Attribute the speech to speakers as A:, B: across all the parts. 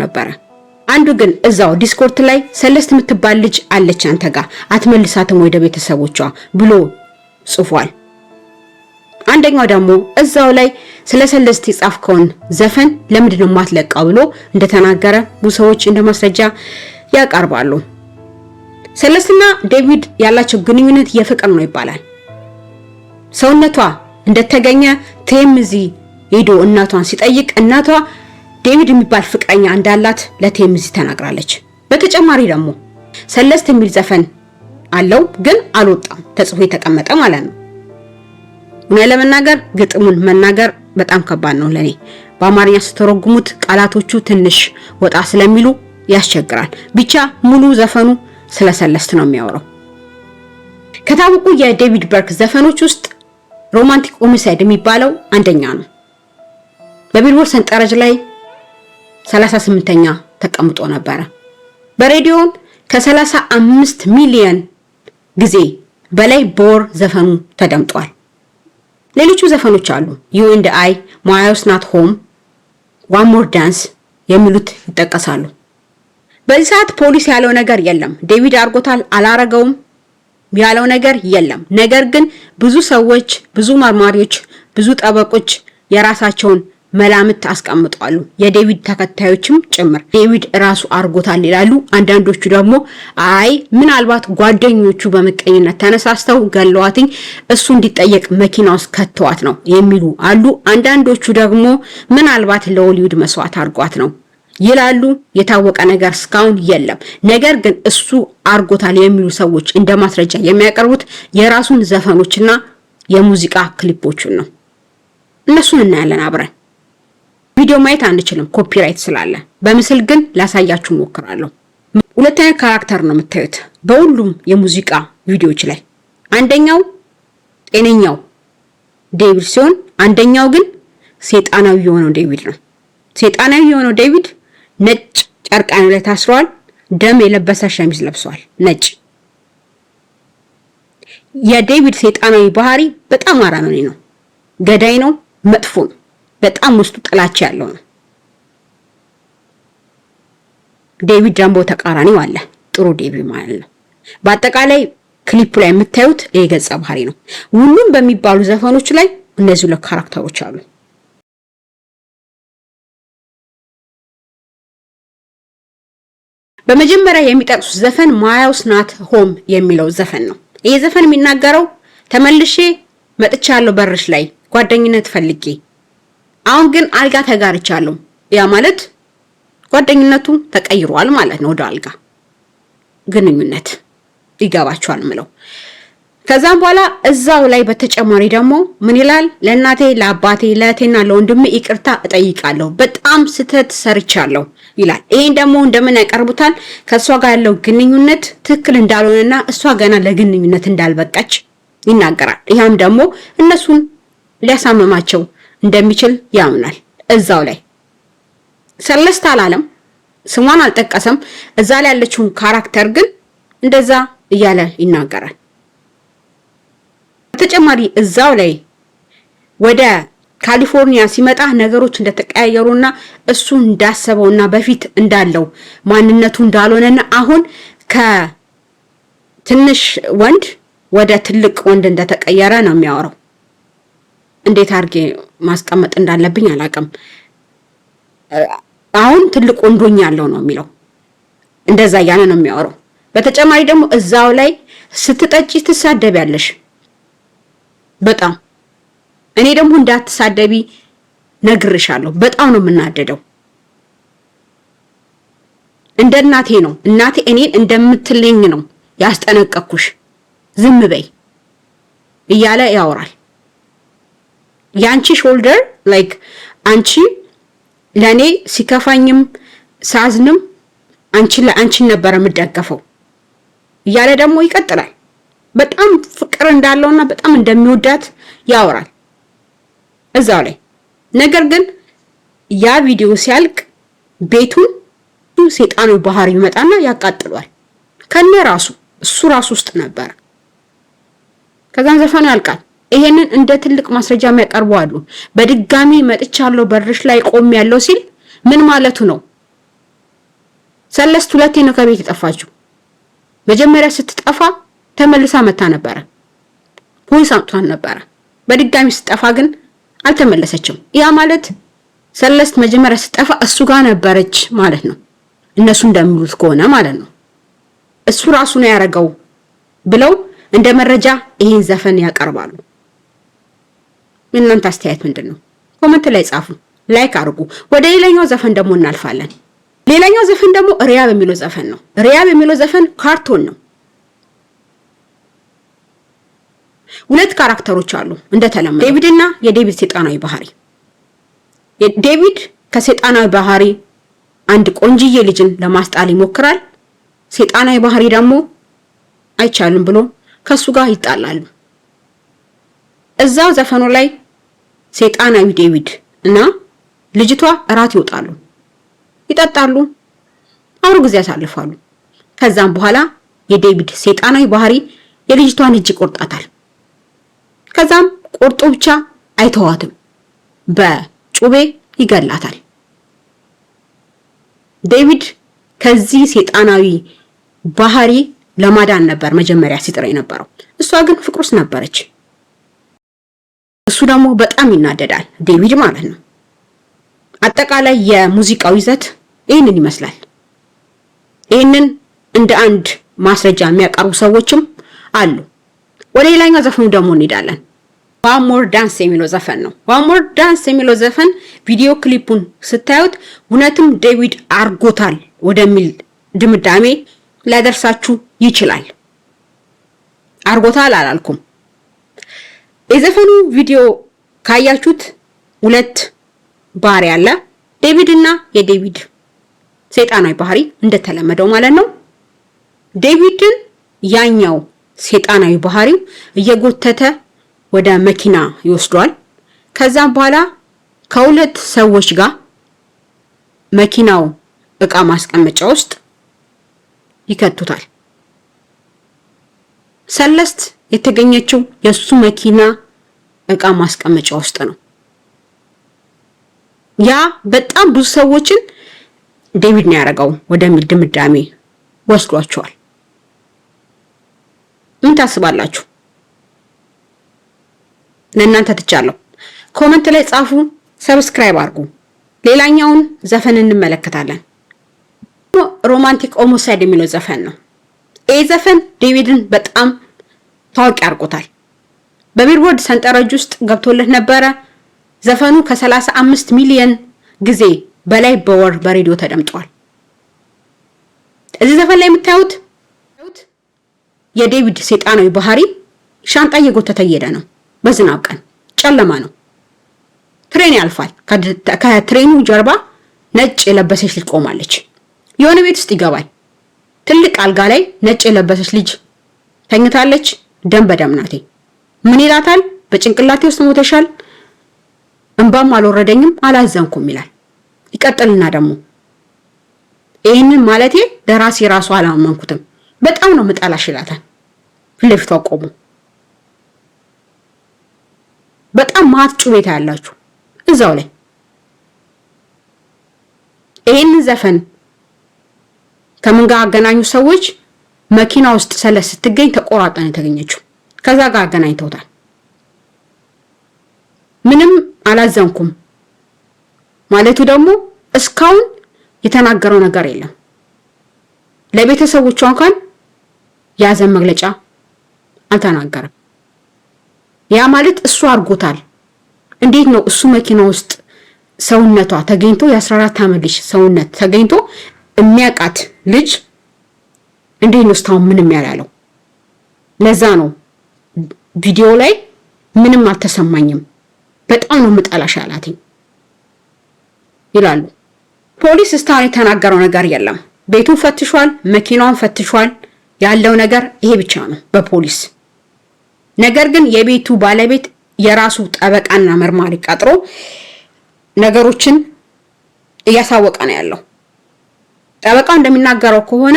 A: ነበረ። አንዱ ግን እዛው Discord ላይ ሰለስት የምትባል ልጅ አለች አንተ ጋር፣ አትመልሳትም ወደ ቤተሰቦቿ ብሎ ጽፏል። አንደኛው ደግሞ እዛው ላይ ስለ ሰለስት የጻፍከውን ዘፈን ለምንድን ነው የማትለቀው ብሎ እንደተናገረ ብዙ ሰዎች እንደ ማስረጃ ያቀርባሉ። ሰለስትና ዴቪድ ያላቸው ግንኙነት የፍቅር ነው ይባላል። ሰውነቷ እንደተገኘ TMZ ሄዶ እናቷን ሲጠይቅ እናቷ ዴቪድ የሚባል ፍቅረኛ እንዳላት ለ TMZ ተናግራለች። በተጨማሪ ደግሞ ሰለስት የሚል ዘፈን አለው፣ ግን አልወጣም፣ ተጽፎ የተቀመጠ ማለት ነው። እውነት ለመናገር ግጥሙን መናገር በጣም ከባድ ነው ለኔ። በአማርኛ ስተረጉሙት ቃላቶቹ ትንሽ ወጣ ስለሚሉ ያስቸግራል። ብቻ ሙሉ ዘፈኑ ስለ ሰለስት ነው የሚያወራው። ከታወቁ የዴቪድ በርክ ዘፈኖች ውስጥ Romantic Homicide የሚባለው አንደኛ ነው። በቢልቦርድ ሰንጠረዥ ላይ 38ኛ ተቀምጦ ነበረ። በሬዲዮን ከ35 ሚሊዮን ጊዜ በላይ በወር ዘፈኑ ተደምጧል። ሌሎቹ ዘፈኖች አሉ። You and I፣ My House Not Home፣ One More Dance የሚሉት ይጠቀሳሉ። በዚህ ሰዓት ፖሊስ ያለው ነገር የለም። ዴቪድ አርጎታል አላረገውም ያለው ነገር የለም። ነገር ግን ብዙ ሰዎች፣ ብዙ መርማሪዎች፣ ብዙ ጠበቆች የራሳቸውን መላምት አስቀምጠዋል። የዴቪድ ተከታዮችም ጭምር ዴቪድ ራሱ አርጎታል ይላሉ። አንዳንዶቹ ደግሞ አይ ምናልባት ጓደኞቹ በምቀኝነት ተነሳስተው ገለዋትኝ እሱ እንዲጠየቅ መኪና ውስጥ ከተዋት ነው የሚሉ አሉ። አንዳንዶቹ ደግሞ ምናልባት ለሆሊውድ መስዋዕት አርጓት ነው ይላሉ። የታወቀ ነገር እስካሁን የለም። ነገር ግን እሱ አርጎታል የሚሉ ሰዎች እንደ ማስረጃ የሚያቀርቡት የራሱን ዘፈኖችና የሙዚቃ ክሊፖቹን ነው። እነሱን እናያለን አብረን። ቪዲዮ ማየት አንችልም copyright ስላለ፣ በምስል ግን ላሳያችሁ ሞክራለሁ። ሁለተኛ character ነው የምታዩት በሁሉም የሙዚቃ ቪዲዮዎች ላይ። አንደኛው ጤነኛው ዴቪድ ሲሆን አንደኛው ግን ሴጣናዊ የሆነው ዴቪድ ነው። ሴጣናዊ የሆነው ዴቪድ ነጭ ጨርቅ አይኑ ላይ ታስሯል። ደም የለበሰ ሸሚዝ ለብሷል። ነጭ። የዴቪድ ሴጣናዊ ባህሪ በጣም አረመኔ ነው። ገዳይ ነው። መጥፎ ነው። በጣም ውስጡ ጥላቻ ያለው ነው። ዴቪድ ደግሞ ተቃራኒው አለ፣ ጥሩ ዴቪድ ማለት ነው። በአጠቃላይ ክሊፑ ላይ የምታዩት ይሄ ገጸ ባህሪ ነው። ሁሉም በሚባሉ ዘፈኖች ላይ እነዚህ ሁለት character ኦች አሉ። በመጀመሪያ የሚጠቅሱት ዘፈን My House Not Home የሚለው ዘፈን ነው። ይሄ ዘፈን የሚናገረው ተመልሼ መጥቻለሁ በርሽ ላይ ጓደኝነት ፈልጌ፣ አሁን ግን አልጋ ተጋርቻለሁ። ያ ማለት ጓደኝነቱ ተቀይሯል ማለት ነው ወደ አልጋ ግንኙነት፣ ይገባቸዋል ምለው። ከዛም በኋላ እዛው ላይ በተጨማሪ ደግሞ ምን ይላል? ለእናቴ፣ ለአባቴ፣ ለእህቴና ለወንድሜ ይቅርታ እጠይቃለሁ፣ በጣም ስህተት ሰርቻለሁ ይላል። ይሄን ደግሞ እንደምን ያቀርቡታል? ከእሷ ጋር ያለው ግንኙነት ትክክል እንዳልሆነና እሷ ገና ለግንኙነት እንዳልበቃች ይናገራል። ይህም ደግሞ እነሱን ሊያሳምማቸው እንደሚችል ያምናል። እዛው ላይ ሰለስት አላለም፣ ስሟን አልጠቀሰም። እዛ ላይ ያለችውን character ግን እንደዛ እያለ ይናገራል። በተጨማሪ እዛው ላይ ወደ ካሊፎርኒያ ሲመጣ ነገሮች እንደተቀያየሩና እሱ እንዳሰበውና በፊት እንዳለው ማንነቱ እንዳልሆነና አሁን ከትንሽ ወንድ ወደ ትልቅ ወንድ እንደተቀየረ ነው የሚያወራው። እንዴት አድርጌ ማስቀመጥ እንዳለብኝ አላውቅም። አሁን ትልቅ ወንዶኛ ያለው ነው የሚለው፣ እንደዛ እያለ ነው የሚያወራው። በተጨማሪ ደግሞ እዛው ላይ ስትጠጪ ትሳደቢያለሽ በጣም፣ እኔ ደግሞ እንዳትሳደቢ ነግርሻለሁ። በጣም ነው የምናደደው። እንደ እናቴ ነው፣ እናቴ እኔን እንደምትለኝ ነው ያስጠነቀቅኩሽ፣ ዝም በይ እያለ ያወራል። ያንቺ shoulder like አንቺ ለእኔ ሲከፋኝም ሳዝንም አንቺ ለአንቺን ነበረ የምደገፈው እያለ ደግሞ ይቀጥላል። በጣም ፍቅር እንዳለውና በጣም እንደሚወዳት ያወራል እዛው ላይ። ነገር ግን ያ ቪዲዮ ሲያልቅ ቤቱን ሴጣኑ ባህሪ ይመጣና ያቃጥሏል። ከነ ራሱ እሱ ራሱ ውስጥ ነበረ። ከዛም ዘፈኑ ያልቃል። ይሄንን እንደ ትልቅ ማስረጃ የሚያቀርቡ አሉ። በድጋሚ መጥቻለሁ በርሽ ላይ ቆሜያለሁ ሲል ምን ማለቱ ነው? ሰለስት ሁለቴ ነው ከቤት የጠፋችው። መጀመሪያ ስትጠፋ ተመልሳ መታ ነበረ፣ ፖሊስ አምጥቷት ነበረ። በድጋሚ ስትጠፋ ግን አልተመለሰችም። ያ ማለት ሰለስት መጀመሪያ ስትጠፋ እሱ ጋር ነበረች ማለት ነው፣ እነሱ እንደሚሉት ከሆነ ማለት ነው። እሱ ራሱ ነው ያደረገው ብለው እንደ መረጃ ይሄን ዘፈን ያቀርባሉ። የእናንተ አስተያየት ምንድን ነው? Comment ላይ ጻፉ፣ like አድርጉ። ወደ ሌላኛው ዘፈን ደግሞ እናልፋለን። ሌላኛው ዘፈን ደግሞ Rehab የሚለው ዘፈን ነው። Rehab የሚለው ዘፈን ካርቶን ነው። ሁለት character ኦች አሉ እንደተለመደው፣ ዴቪድ እና የዴቪድ ሴጣናዊ ባህሪ። ዴቪድ ከሴጣናዊ ባህሪ አንድ ቆንጅዬ ልጅን ለማስጣል ይሞክራል። ሴጣናዊ ባህሪ ደግሞ አይቻልም ብሎ ከሱ ጋር ይጣላሉ። እዛው ዘፈኑ ላይ ሴጣናዊ ዴቪድ እና ልጅቷ እራት ይወጣሉ፣ ይጠጣሉ፣ አብሮ ጊዜ ያሳልፋሉ። ከዛም በኋላ የዴቪድ ሴጣናዊ ባህሪ የልጅቷን እጅ ይቆርጣታል። ከዛም ቆርጦ ብቻ አይተዋትም፣ በጩቤ ይገላታል። ዴቪድ ከዚህ ሴጣናዊ ባህሪ ለማዳን ነበር መጀመሪያ ሲጥር የነበረው። እሷ ግን ፍቅር ውስጥ ነበረች። እሱ ደግሞ በጣም ይናደዳል፣ ዴቪድ ማለት ነው። አጠቃላይ የሙዚቃው ይዘት ይህንን ይመስላል። ይህንን እንደ አንድ ማስረጃ የሚያቀርቡ ሰዎችም አሉ። ወደ ሌላኛው ዘፈኑ ደግሞ እንሄዳለን። One More Dance የሚለው ዘፈን ነው። One More Dance የሚለው ዘፈን video clip ኡን ስታዩት እውነትም ዴቪድ አርጎታል ወደሚል ድምዳሜ ሊያደርሳችሁ ይችላል። አርጎታል አላልኩም። የዘፈኑ ቪዲዮ ካያችሁት ሁለት ባህሪ አለ። ዴቪድ እና የዴቪድ ሰይጣናዊ ባህሪ እንደተለመደው ማለት ነው። ዴቪድን ያኛው ሰይጣናዊ ባህሪው እየጎተተ ወደ መኪና ይወስዷል። ከዛም በኋላ ከሁለት ሰዎች ጋር መኪናው እቃ ማስቀመጫ ውስጥ ይከቱታል። ሰለስት የተገኘችው የሱ መኪና እቃ ማስቀመጫ ውስጥ ነው። ያ በጣም ብዙ ሰዎችን ዴቪድ ነው ያደረገው ወደሚል ድምዳሜ ወስዷቸዋል። ምን ታስባላችሁ? ለእናንተ ትቻለሁ። Comment ላይ ጻፉ፣ subscribe አድርጉ። ሌላኛውን ዘፈን እንመለከታለን። Romantic Homicide የሚለው ዘፈን ነው። ይህ ዘፈን ዴቪድን በጣም ታዋቂ አድርጎታል። በቢልቦርድ ሰንጠረዥ ውስጥ ገብቶለት ነበረ። ዘፈኑ ከ35 ሚሊዮን ጊዜ በላይ በወር በሬዲዮ ተደምጧል። እዚህ ዘፈን ላይ የምታዩት የዴቪድ ሰይጣናዊ ባህሪ ሻንጣ እየጎተተ እየሄደ ነው። በዝናብ ቀን ጨለማ ነው። Train ያልፋል። ከ train ኡ ጀርባ ነጭ የለበሰች ልጅ ቆማለች። የሆነ ቤት ውስጥ ይገባል። ትልቅ አልጋ ላይ ነጭ የለበሰች ልጅ ተኝታለች። ደም በደም ናት። ምን ይላታል? በጭንቅላቴ ውስጥ ሞተሻል፣ እንባም አልወረደኝም፣ አላዘንኩም ይላል። ይቀጥልና ደግሞ ይህንን ማለቴ ደራሲ ራሱ አላመንኩትም፣ በጣም ነው ምጠላሽ ይላታል። ፊት ለፊቷ ቆሞ በጣም ማት ጩቤታ ያላችሁ እዛው ላይ ይህንን ዘፈን ከምን ጋር አገናኙ ሰዎች? መኪና ውስጥ ሰለስት ስትገኝ ተቆራጣ ነው የተገኘችው። ከዛ ጋር አገናኝተውታል። ምንም አላዘንኩም ማለቱ ደግሞ እስካሁን የተናገረው ነገር የለም። ለቤተሰቦቿ እንኳን የሀዘን መግለጫ አልተናገረም። ያ ማለት እሱ አድርጎታል። እንዴት ነው እሱ መኪና ውስጥ ሰውነቷ ተገኝቶ የ14 ዓመት ልጅ ሰውነት ተገኝቶ የሚያውቃት ልጅ እንዴት ነው እስካሁን ምንም ያላለው? ለዛ ነው ቪዲዮ ላይ ምንም አልተሰማኝም፣ በጣም ነው የምጠላሽ አላትኝ ይላሉ። ፖሊስ እስካሁን የተናገረው ነገር የለም። ቤቱን ፈትሿል፣ መኪናውን ፈትሿል። ያለው ነገር ይሄ ብቻ ነው በፖሊስ ነገር ግን የቤቱ ባለቤት የራሱ ጠበቃና መርማሪ ቀጥሮ ነገሮችን እያሳወቀ ነው ያለው። ጠበቃው እንደሚናገረው ከሆነ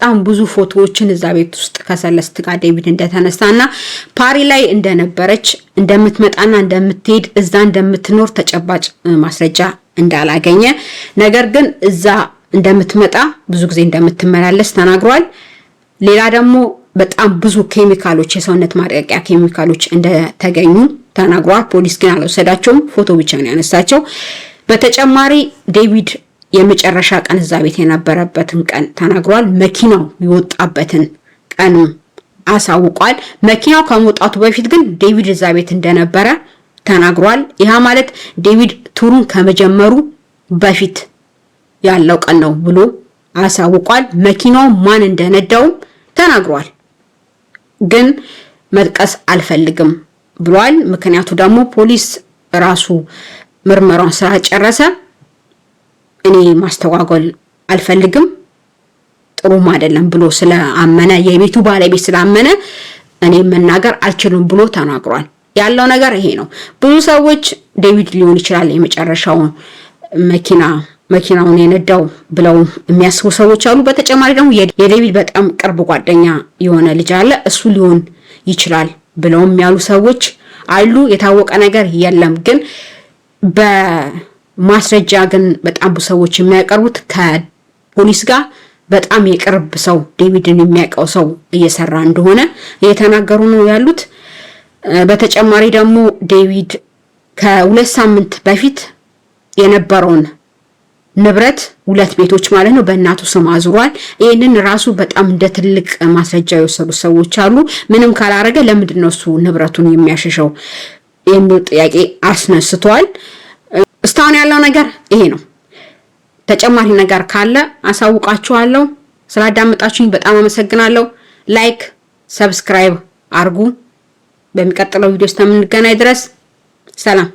A: በጣም ብዙ ፎቶዎችን እዛ ቤት ውስጥ ከሰለስት ጋር ዴቪድ እንደተነሳና ፓሪ ላይ እንደነበረች እንደምትመጣና እንደምትሄድ እዛ እንደምትኖር ተጨባጭ ማስረጃ እንዳላገኘ ነገር ግን እዛ እንደምትመጣ፣ ብዙ ጊዜ እንደምትመላለስ ተናግሯል። ሌላ ደግሞ በጣም ብዙ ኬሚካሎች፣ የሰውነት ማድቀቂያ ኬሚካሎች እንደተገኙ ተናግሯል። ፖሊስ ግን አልወሰዳቸውም፣ ፎቶ ብቻ ነው ያነሳቸው። በተጨማሪ ዴቪድ የመጨረሻ ቀን እዛ ቤት የነበረበትን ቀን ተናግሯል። መኪናው የወጣበትን ቀን አሳውቋል። መኪናው ከመውጣቱ በፊት ግን ዴቪድ እዛ ቤት እንደነበረ ተናግሯል። ይህ ማለት ዴቪድ tour ኡን ከመጀመሩ በፊት ያለው ቀን ነው ብሎ አሳውቋል። መኪናው ማን እንደነዳውም ተናግሯል። ግን መጥቀስ አልፈልግም ብሏል። ምክንያቱ ደግሞ ፖሊስ ራሱ ምርመራውን ስላጨረሰ እኔ ማስተጓጎል አልፈልግም፣ ጥሩም አይደለም ብሎ ስለአመነ፣ የቤቱ ባለቤት ስላመነ እኔ መናገር አልችልም ብሎ ተናግሯል። ያለው ነገር ይሄ ነው። ብዙ ሰዎች ዴቪድ ሊሆን ይችላል የመጨረሻውን መኪናውን የነዳው ብለው የሚያስቡ ሰዎች አሉ። በተጨማሪ ደግሞ የዴቪድ በጣም ቅርብ ጓደኛ የሆነ ልጅ አለ፣ እሱ ሊሆን ይችላል ብለውም ያሉ ሰዎች አሉ። የታወቀ ነገር የለም፣ ግን በማስረጃ ግን በጣም ብዙ ሰዎች የሚያቀርቡት ከፖሊስ ጋር በጣም የቅርብ ሰው፣ ዴቪድን የሚያውቀው ሰው እየሰራ እንደሆነ እየተናገሩ ነው ያሉት። በተጨማሪ ደግሞ ዴቪድ ከ2 ሳምንት በፊት የነበረውን ንብረት፣ ሁለት ቤቶች ማለት ነው፣ በእናቱ ስም አዙሯል። ይህንን ራሱ በጣም እንደ ትልቅ ማስረጃ የወሰዱ ሰዎች አሉ። ምንም ካላረገ ለምንድን ነው እሱ ንብረቱን የሚያሸሸው የሚል ጥያቄ አስነስቷል። እስካሁን ያለው ነገር ይሄ ነው። ተጨማሪ ነገር ካለ አሳውቃችኋለሁ። ስላዳመጣችሁኝ በጣም አመሰግናለሁ። Like፣ subscribe አርጉ። በሚቀጥለው ቪዲዮ እስከምንገናኝ ድረስ ሰላም።